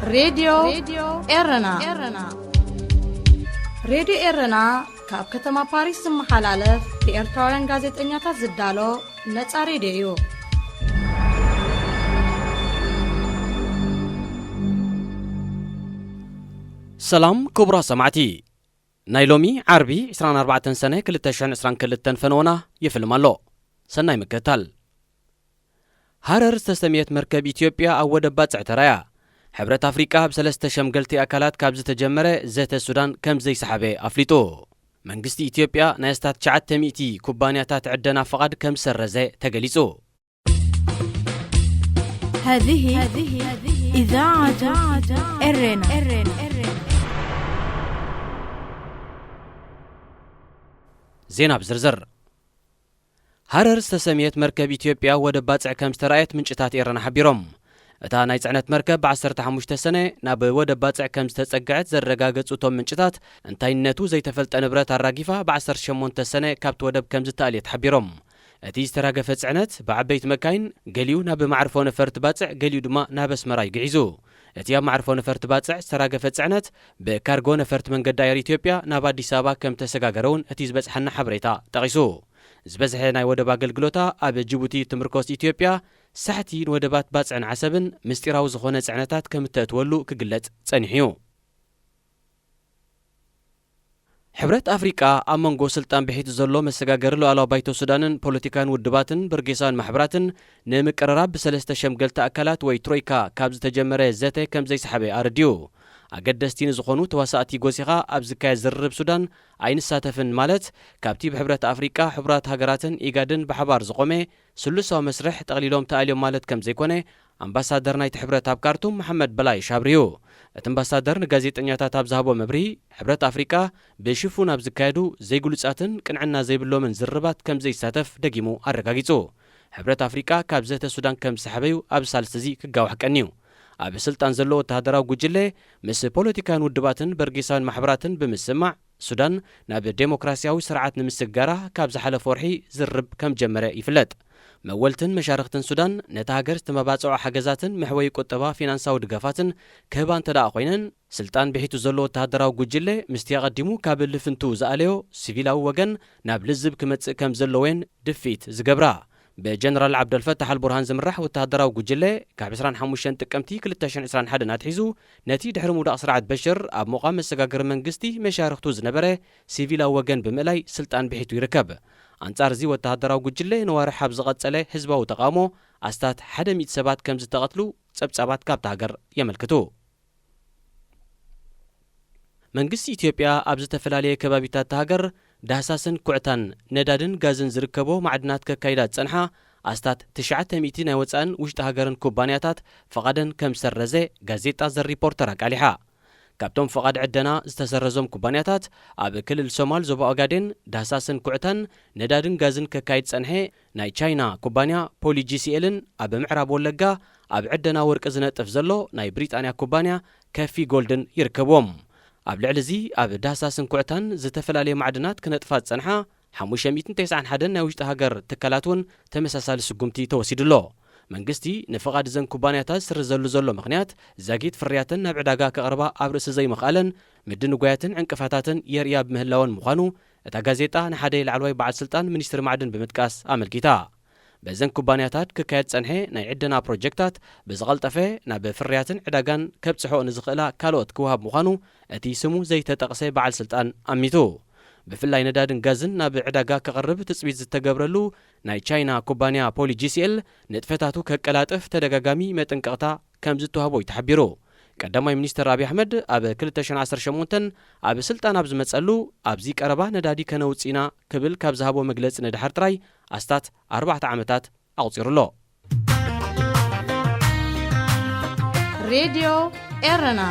ሬድዮ ኤረና። ሬድዮ ኤረና ካብ ከተማ ፓሪስ ዝመሓላለፍ ብኤርትራውያን ጋዜጠኛታት ዝዳሎ ነጻ ሬድዮ እዩ። ሰላም ክቡራት ሰማዕቲ፣ ናይ ሎሚ ዓርቢ ዕስራን ኣርባዕተን ሰነ ክልተ ሽሕን ዕስራን ክልተን ፈነወና ይፍልም ኣሎ። ሰናይ ምክትታል። ሃረር ዝተሰምየት መርከብ ኢትዮጵያ ኣብ ወደብ ባጽዕ ተራእያ። ሕብረት ኣፍሪቃ ኣብ ሰለስተ ሸምገልቲ ኣካላት ካብ ዝተጀመረ ዘተ ሱዳን ከም ዘይሰሓበ ኣፍሊጡ። መንግስቲ ኢትዮጵያ ናይ ኣስታት ትሽዓተ ሚእቲ ኩባንያታት ዕደና ፍቓድ ከም ዝሰረዘ ተገሊጹ። هذه إذاعة إرنا. ዜና ብዝርዝር። ሃረር ዝተሰምየት መርከብ ኢትዮጵያ ወደብ ባጽዕ ከም ዝተራእየት ምንጭታት ኤረና ሓቢሮም። እታ ናይ ጽዕነት መርከብ ብ ዓሰርተ ሓሙሽተ ሰነ ናብ ወደብ ባጽዕ ከም ዝተጸግዐት ዘረጋገጹ እቶም ምንጭታት፣ እንታይነቱ ዘይተፈልጠ ንብረት ኣራጊፋ ብ ዓሰርተ ሸሞንተ ሰነ ካብቲ ወደብ ከም ዝተኣልየት ሓቢሮም። እቲ ዝተራገፈ ጽዕነት ብዓበይቲ መካይን፣ ገሊኡ ናብ መዓርፎ ነፈርቲ ባጽዕ፣ ገሊኡ ድማ ናብ ኣስመራ እዩ ግዒዙ። እቲ ኣብ መዓርፎ ነፈርቲ ባጽዕ ዝተራገፈ ጽዕነት ብካርጎ ነፈርቲ መንገዲ ኣየር ኢትዮጵያ ናብ ኣዲስ ኣበባ ከም ተሰጋገረ እውን እቲ ዝበጽሓና ሓበሬታ ጠቒሱ። ዝበዝሐ ናይ ወደብ ኣገልግሎታ ኣብ ጅቡቲ ትምርኮስ ኢትዮጵያ፣ ሳሕቲ ንወደባት ባጽዕን ዓሰብን ምስጢራዊ ዝኾነ ጽዕነታት ከም እተእትወሉ ክግለጽ ጸኒሑ እዩ። ሕብረት ኣፍሪቃ ኣብ መንጎ ስልጣን ብሒቱ ዘሎ መሰጋገሪ ሉዓላዊ ባይቶ ሱዳንን ፖለቲካን ውድባትን በርጌሳውያን ማሕበራትን ንምቅርራብ ብሰለስተ ሸምገልቲ ኣካላት ወይ ትሮይካ ካብ ዝተጀመረ ዘተ ከም ዘይሰሓበ ኣረዲኡ። ኣገደስቲ ንዝኾኑ ተዋሳእቲ ጎሲኻ ኣብ ዝካየድ ዝርርብ ሱዳን ኣይንሳተፍን ማለት፣ ካብቲ ብሕብረት ኣፍሪቃ፣ ሕቡራት ሃገራትን ኢጋድን ብሓባር ዝቖመ ስሉሳዊ መስርሕ ጠቕሊሎም ተኣልዮም ማለት ከም ዘይኮነ ኣምባሳደር ናይቲ ሕብረት ኣብ ካርቱም መሓመድ በላይሽ ኣብሪሁ። እቲ ኣምባሳደር ንጋዜጠኛታት ኣብ ዝሃቦ መብርሂ፣ ሕብረት ኣፍሪቃ ብሽፉን ኣብ ዝካየዱ ዘይግሉጻትን ቅንዕና ዘይብሎምን ዝርርባት ከም ዘይሳተፍ ደጊሙ ኣረጋጊጹ። ሕብረት ኣፍሪቃ ካብ ዘተ ሱዳን ከም ዝሰሓበዩ ኣብዚ ሳልስቲ እዚ ክጋዋሕ ቀንዩ። ኣብ ስልጣን ዘሎ ወተሃደራዊ ጉጅለ ምስ ፖለቲካውያን ውድባትን በርጌሳውያን ማሕበራትን ብምስማዕ፣ ሱዳን ናብ ዴሞክራሲያዊ ስርዓት ንምስግጋራ ካብ ዝሓለፈ ወርሒ ዝርብ ከም ጀመረ ይፍለጥ። መወልትን መሻርኽትን ሱዳን ነታ ሃገር ዝተመባጽዖ ሓገዛትን መሕወዪ ቁጠባ ፊናንሳዊ ድጋፋትን ክህባ እንተ ደኣ ኮይነን፣ ስልጣን ብሒቱ ዘሎ ወተሃደራዊ ጉጅለ ምስቲ ኣቐዲሙ ካብ ልፍንቱ ዝኣለዮ ሲቪላዊ ወገን ናብ ልዝብ ክመጽእ ከም ዘለዎየን ድፍኢት ዝገብራ። ብጀነራል ዓብደልፈታሕ ኣልቡርሃን ዝምራሕ ወተሃደራዊ ጉጅለ ካብ ዕስራን ሓሙሽተን ጥቅምቲ ክልተ ሽሕን ዕስራን ሓደን ኣትሒዙ ነቲ ድሕሪ ምውዳቕ ስርዓት በሽር ኣብ ምቋም መሰጋገሪ መንግስቲ መሻርኽቱ ዝነበረ ሲቪላዊ ወገን ብምእላይ ስልጣን ብሒቱ ይርከብ። ኣንጻር እዚ ወተሃደራዊ ጉጅለ ነዋርሕ ኣብ ዝቐጸለ ህዝባዊ ተቓውሞ ኣስታት ሓደ ሚእቲ ሰባት ከም ዝተቐትሉ ጸብጻባት ካብታ ሃገር የመልክቱ። መንግስቲ ኢትዮጵያ ኣብ ዝተፈላለየ ከባቢታት እታ ሃገር ዳህሳስን ኩዕታን ነዳድን ጋዝን ዝርከቦ ማዕድናት ከካይዳ ዝጸንሓ ኣስታት ትሽዓተ ሚእቲ ናይ ወጻእን ውሽጢ ሃገርን ኩባንያታት ፍቓደን ከም ዝሰረዘ ጋዜጣ ዘ ሪፖርተር ኣቃሊሓ። ካብቶም ፍቓድ ዕደና ዝተሰረዞም ኩባንያታት ኣብ ክልል ሶማል ዞባ ኦጋዴን ዳህሳስን ኩዕታን ነዳድን ጋዝን ከካይድ ዝጸንሐ ናይ ቻይና ኩባንያ ፖሊ ጂ ሲ ኤልን ኣብ ምዕራብ ወለጋ ኣብ ዕደና ወርቂ ዝነጥፍ ዘሎ ናይ ብሪጣንያ ኩባንያ ከፊ ጎልድን ይርከብዎም። ኣብ ልዕሊ እዚ ኣብ ዳህሳስን ኩዕታን ዝተፈላለየ ማዕድናት ክነጥፋ ዝጸንሓ ሓሙሽተ ሚእትን ተስዓን ሓደን ናይ ውሽጢ ሃገር ትካላት እውን ተመሳሳሊ ስጉምቲ ተወሲዱ ኣሎ። መንግስቲ ንፍቓድ እዘን ኩባንያታት ዝስርዘሉ ዘሎ ምኽንያት ዛጊት ፍርያተን ናብ ዕዳጋ ከቕርባ ኣብ ርእሲ ዘይምኽኣለን ምድንጓያትን ዕንቅፋታትን የርእያ ብምህላወን ምዃኑ እታ ጋዜጣ ንሓደ ላዕለዋይ በዓል ስልጣን ሚኒስትሪ ማዕድን ብምጥቃስ ኣመልኪታ። በዘን ኩባንያታት ክካየድ ዝጸንሐ ናይ ዕደና ፕሮጀክታት ብዝቐልጠፈ ናብ ፍርያትን ዕዳጋን ከብጽሖ ንዝኽእላ ካልኦት ክወሃብ ምዃኑ እቲ ስሙ ዘይተጠቕሰ በዓል ስልጣን ኣሚቱ። ብፍላይ ነዳድን ጋዝን ናብ ዕዳጋ ክቐርብ ትጽቢት ዝተገብረሉ ናይ ቻይና ኩባንያ ፖሊ ጂ ሲ ኤል ንጥፈታቱ ከቀላጥፍ ተደጋጋሚ መጠንቀቕታ ከም ዝተዋህቦ እዩ ተሓቢሩ። ቀዳማይ ሚኒስትር ኣብይ ኣሕመድ ኣብ ክልተ ሽሕን ዓሰርተ ሸሞንተን ኣብ ስልጣን ኣብ ዝመጸሉ፣ ኣብዚ ቀረባ ነዳዲ ከነውጽእ ኢና ክብል ካብ ዝሃቦ መግለጺ ንድሓር ጥራይ ኣስታት ኣርባዕተ ዓመታት ኣቑጺሩ ኣሎ። ሬድዮ ኤረና።